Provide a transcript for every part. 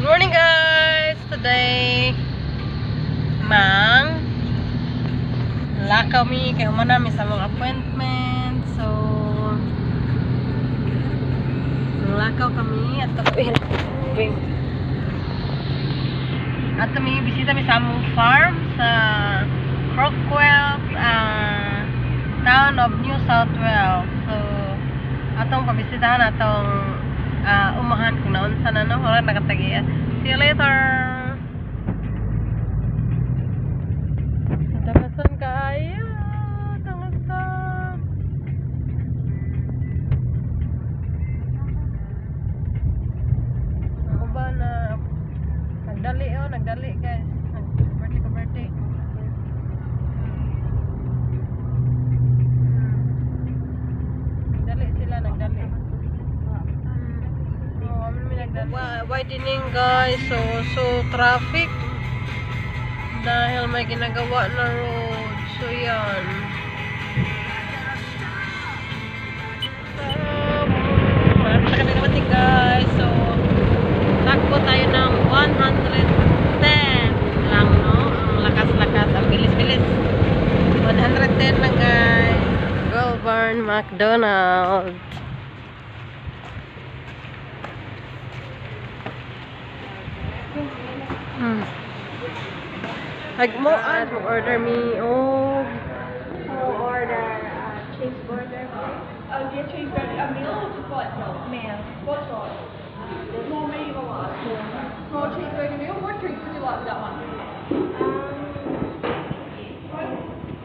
Morning, guys! Today, mang lakaw mi kay human nami sa mga appointment. So, lakaw kami at wait. At mi bisita mi sa among farm sa Crookwell, town of New South Wales. So, atong pabisitahan atong umahan kung naunsa na, no, wala nakatagiya. See you later. Tangasan kaayo. Tangasan. Ako ba na nagdali, oh, nagdali, guys. Nag-birthday ko birthday. Nagdali sila, nagdali. Oh, kami may nagdali. Widening, guys. So traffic. Dahil may ginagawa na road. So, yan. So, malapit na kami dumating, guys. So, takbo tayo ng 110 lang, no? Ang lakas-lakas. Ang bilis-bilis. 110 lang, guys. Goulburn McDonald's. Like mo, order me. Oh, Order cheeseburger, please. Oh, yeah, cheeseburger. A meal or just by itself? Meal. What size? Small, medium, or large? Small cheeseburger meal. What drink would you like with that one?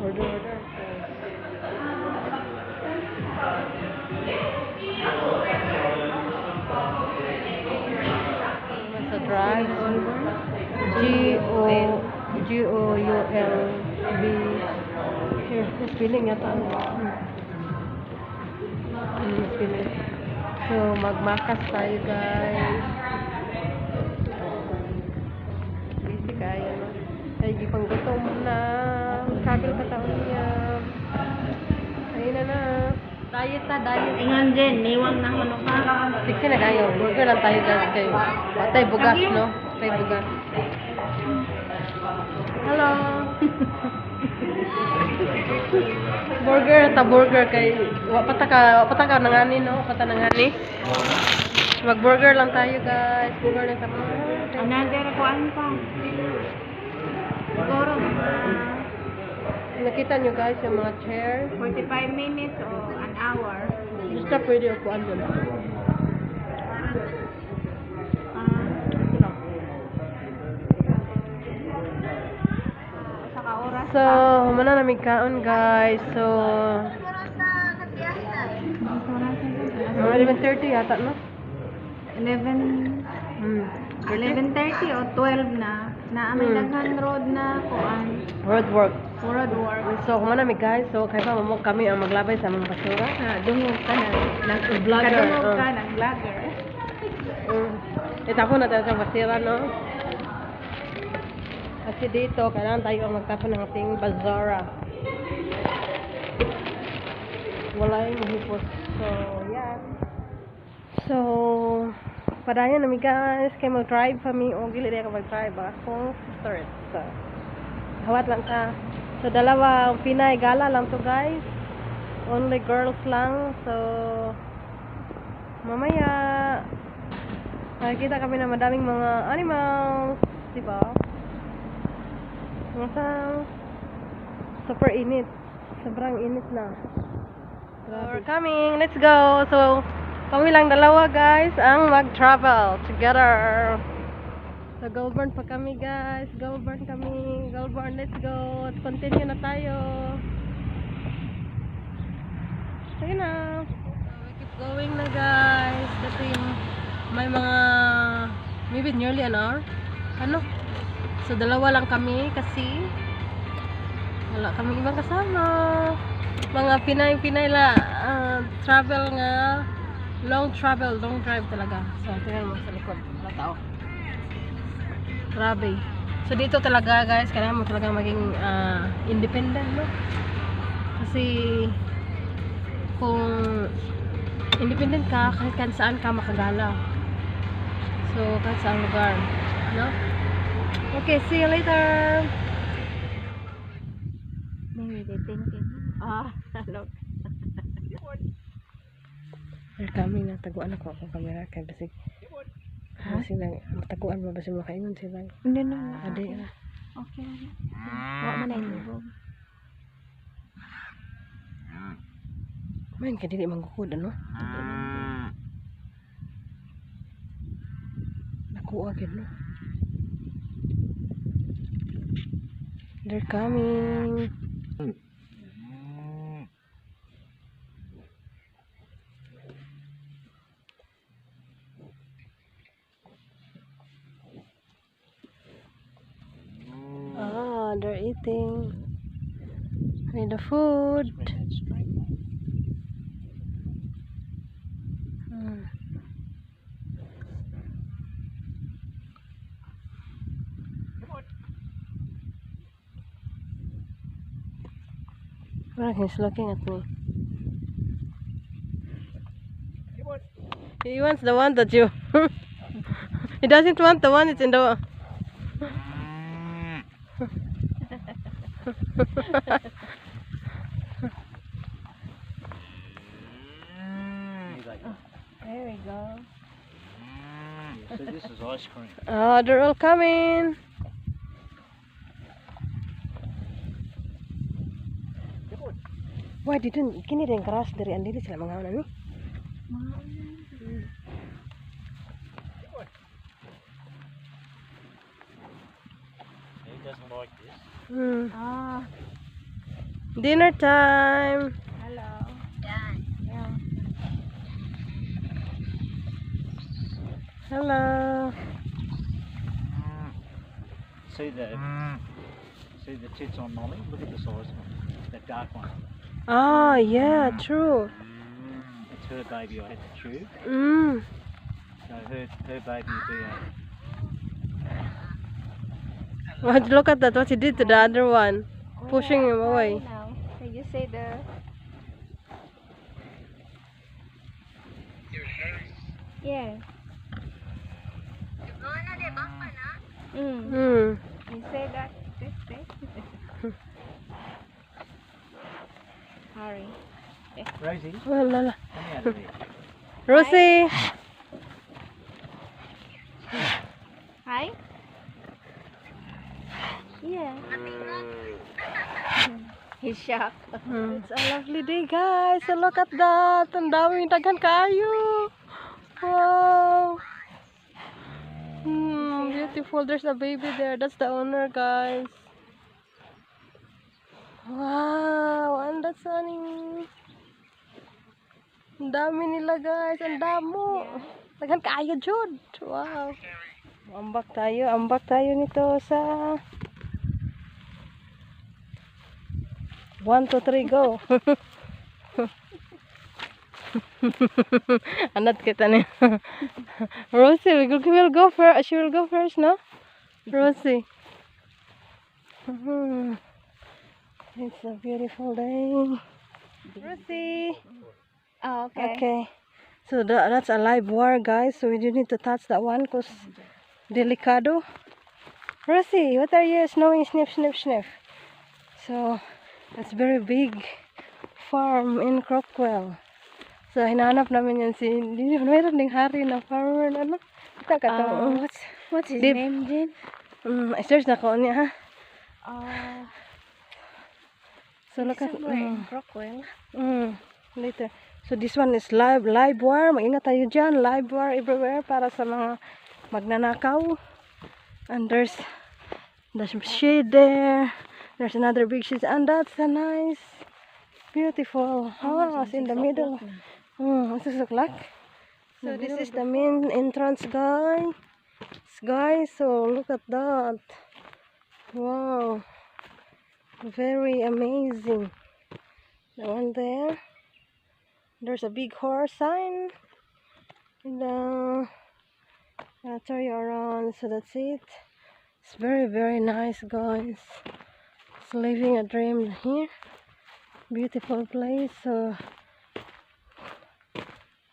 Order, order. Sa drive. G O G O U L B. Here, spelling yata. Spelling. So, magmakas tayo, guys. Busy kayo, no? Ay, gipang gutom na. Travel pa taon niya. Ayun na na. Diet na, diet. Ingon din, niwang na ano ka. Sexy na kayo. Burger lang tayo, guys, kayo. Patay bugas, no? Patay bugas. Hello. Burger ta, burger kay wa pa ta ka nangani, no? Wa pa ta nangani. Mag burger lang tayo, guys. Burger lang tayo. Another kuan pa. Siguro mga Nakita nyo, guys, yung mga chair. 45 minutes o an hour. Basta pwede upuan dun. Ah, sa oras So, humana namin kaon, guys. So, mga 11:30 yata, no? 11 11:30 o 12 na. Na may daghan road na kuan. Road work. Road work. So, humana namin, guys. So, kay pa mo kami ang maglabay sa mga basura. Ah, dungog ka na. Nag Vlogger, Kadungog oh. ka ng vlogger. Itapon natin sa basura, no? Kasi dito, kailangan tayo ang magtapon ng ating basura. Wala yung hipos. So, yan. So, padayon nami, guys. Kay mag-drive pa mi. O, gili ka mag-drive. Akong sister. So, hawat lang ka. So, dalawa, Pinay gala lang to, guys. Only girls lang. So, mamaya, nakikita kami na madaming mga animals. Diba? Nasa super init. Sobrang init na. So, we're coming. Let's go. So, kami lang dalawa, guys, ang mag-travel together. So, Goulburn pa kami, guys. Goulburn kami. Goulburn, let's go. Continue na tayo. Sige na. So, we keep going na, guys. Kasi may mga maybe nearly an hour. Ano? So, dalawa lang kami kasi wala kami ibang kasama. Mga Pinay-Pinay la travel nga, long travel, long drive talaga. So, tingnan mo sa likod. Wala tao. Grabe. So, dito talaga, guys, kailangan mo talaga maging independent, no? Kasi kung independent ka, kahit saan ka makagala. So, kahit saang lugar. No? Okay, see you later! Maybe they thinking. Ah, look. They're coming na. Taguan ako akong camera. Kaya basig. Ha? Sila, mataguan ba basig makaingon sila. Hindi na. Na. Adi ah. Okay na. Wa man ay tubog. Man, kaya dili manggukod, ano? Nakuha gyud, no? They're coming. Ah, they're eating. With the food. Bring that straight, mate. Parang he's looking at me. He wants the one that you. He doesn't want the one that's in the. Here they go. There we go. Yeah, so this is ice cream. Oh, they're all coming. Why didn't kini rin grass diri ang dili sila mga ni? Mga He doesn't like this. Ah, Dinner time. Hello. Yeah. Hello. See the tits on Molly? Look at the size of them. That dark one. Ah, yeah, true. It's her baby I had to tube. So her baby will be a What? Look at that. What he did to the other one, Oh, pushing yeah, him away. sorry now. Can you say the? Yeah. You say that. Say, say. Harry. Rosie, Well, lala. come out of there. Rosie. Hi. Yeah. He's shocked. It's a lovely day, guys. So look at that. Ang daming daghan kaayo. Wow. Beautiful. There's a baby there. That's the owner, guys. Wow. And that's sunny. Ang dami nila, guys. Ang damo. Daghan kaayo, jud. Wow. Ambak tayo. Ambak tayo nito sa 1, 2, 3, go. Anat kita ni. Rosie will go first. She will go first, no? Rosie. It's a beautiful day. Rosie. Oh, okay. Okay. So that's a live wire, guys. So we do need to touch that one because delicado. Rosie, what are you snowing? Sniff, sniff, sniff. So that's very big farm in Crookwell. So hinahanap namin yan si, hindi, meron ding hari na farmer na ano. Kita ka to. What's his name, Jen? Search na ko niya ha. So look at Somewhere in Crookwell. Later. So this one is live wire. Mag-ingat tayo dyan. Live wire everywhere para sa mga magnanakaw. And there's shade there. There's another big shade. And that's a nice, beautiful house in the middle. 6 o'clock. So this is the main entrance, guys. Guys, so look at that. Wow. Very amazing. The one there. There's a big horse sign. And I'll turn you around. So that's it. It's very, very nice, guys. It's living a dream here. Beautiful place. So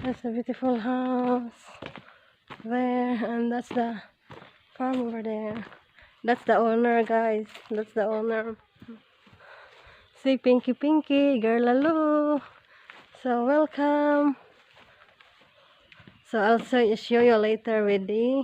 that's a beautiful house. There, and that's the farm over there. That's the owner, guys. That's the owner. Si Pinky Pinky, girl lalo. So, welcome. So, I'll show you later with the